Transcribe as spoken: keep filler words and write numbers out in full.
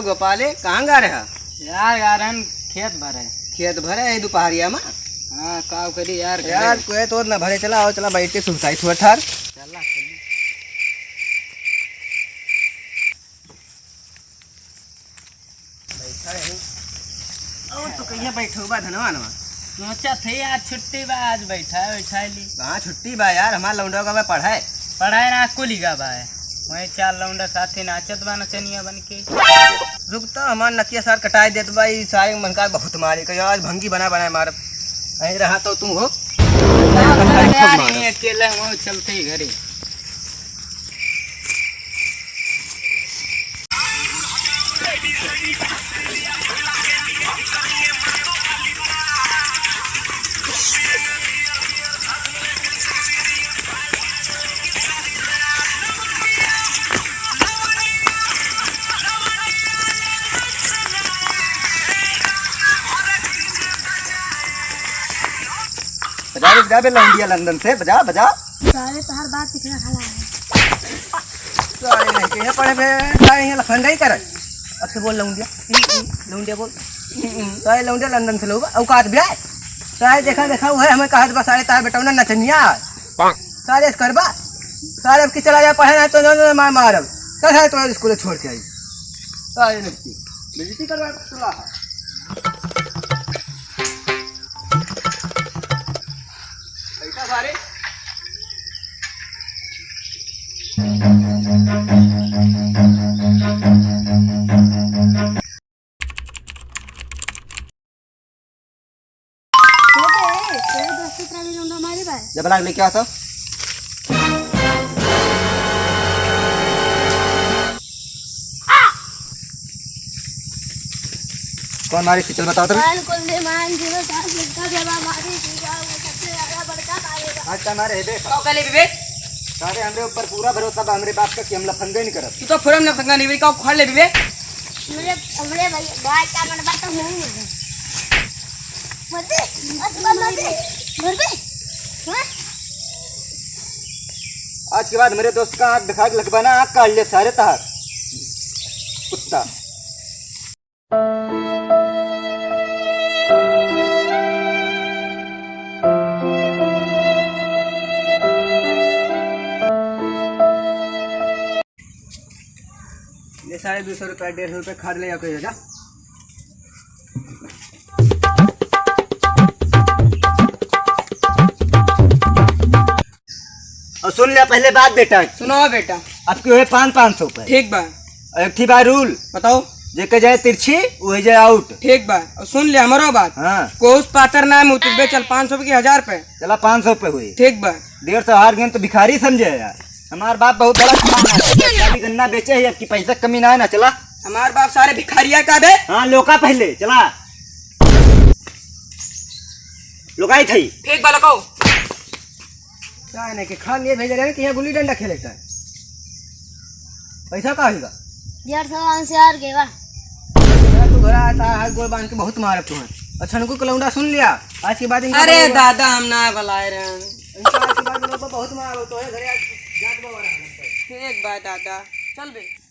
गोपाले, कहाँ गा रहा? यार, गा रहन खेत भरे। खेत भरे है दुपहरिया में? हाँ, का करी यार, यार, घरे। कोई तो ना भरे, चला, आओ, चला, बैठ के सुनताई थोड़ा ठार। चला, चली। बैठा है। और तो कहिया बैठो बा धनवानवा? सोचा थे यार, छुट्टी बा, आज बैठा, बैठा ली। कहाँ छुट्टी बा यार, हमार लौंडा का बा पढ़ाए। पढ़ाए ना, कुल ही का बा। वहीं चार लौंडा साथे नाचत बा नचनिया बन के। रुक तो, हमार नकिया सार कटाए देत बा, ई सारे मन का बहुत मारे, कहियो आज भंगी बना बनाए मारब। यहीं रहा तो तू हो। यार, अकेले वहाँ चलते ही घरे। बजा बे, बजा बे, लौंडिया लंदन से, बजा, बजा। सारे तोहार बाप कितना खड़ा है। सारे नहीं के पड़े बे, सारे यहाँ लफंगा ही करे। अब से बोल लौंडिया, लौंडिया बोल। सारे लौंडिया लंदन से लोग, औकात भी आए। सारे देखा, देखा, वो है, हमें कहा बस, सारे तार बेटौना नचनिया। सारे करबा, सारे अब की चला जा पढ़े ना तो ना, ना, मार मारब। तो सारे तुम्हारे स्कूल छोड़ के आई। सारे नचती, बेइज्जती करवा के चला है। पैसा सारे। ए बे, तेरे दोस्त की तरह भी लौंडा मारी बा। जब लाग लेके आ तो। कौन मारी, चल बताओ तो। मान कुल दे मान, जीरो सात लड़का जब मारी, जीरो वो सबसे ज्यादा बड़का मारेगा। आज का मारे है बे? कौन कहले बे? सारे हमरे ऊपर पूरा भरोसा बा, हमरे बाप का, कि हम लफंगे नहीं करब। तू तो फोरम लफंगा नहीं बे, का उखाड़ ले बे? हमरे, हमरे भाई, भाई का मन बात तो नहीं है। मर बे, आज के बाद मर बे, मर बे। हाँ? आज के बाद मेरे दोस्त का आँख दिखा के लगवाना, आँख काट ले सारे तार। कुत्ता। ये सारे दो सौ रुपया, डेढ़ सौ रुपया खाद ले जाके जा। और सुन ले पहले बात बेटा। सुनाओ बेटा। अब की हुए पाँच, पाँच सौ रुपया। ठीक बा। और एक ठी बा रूल। बताओ। जेके जाए तिरछी, वही जाए आउट। ठीक बा। और सुन ले हमरो बात। हाँ। कोस पातर ना मुतबे, चल पाँच सौ की हजार पे। चला पाँच सौ पे हुई। ठीक बा। डेढ़ सौ हार गए तो भिखारी समझे यार। हमार बाप बहुत बड़ा किसान है, खाली गन्ना बेचे है, अब की पैसा कमी ना है ना, चला। हमार बाप सारे भिखारिया का बे। हाँ, लोका पहले, चला। लोकाई थई। ठीक बा, लोकाओ। का है ना कि खान लिए भेजे रहे कि यहाँ गुल्ली डंडा खेले का है? पैसा का होगा? डेढ़ सौ आन से हार गए बा। यार, तू घर आता है, हाथ गोड़ बांध के बहुत मारब तुम्हें। अच्छा, नको कलौंडा सुन लिया, आज के बाद इनका अरे बहुत दादा, हम ना बुलाए रहे। इनका आज के बाद लोग बहुत मारब, तो है घरे आज जात बा वाला है। ठीक बा दादा, चल बे।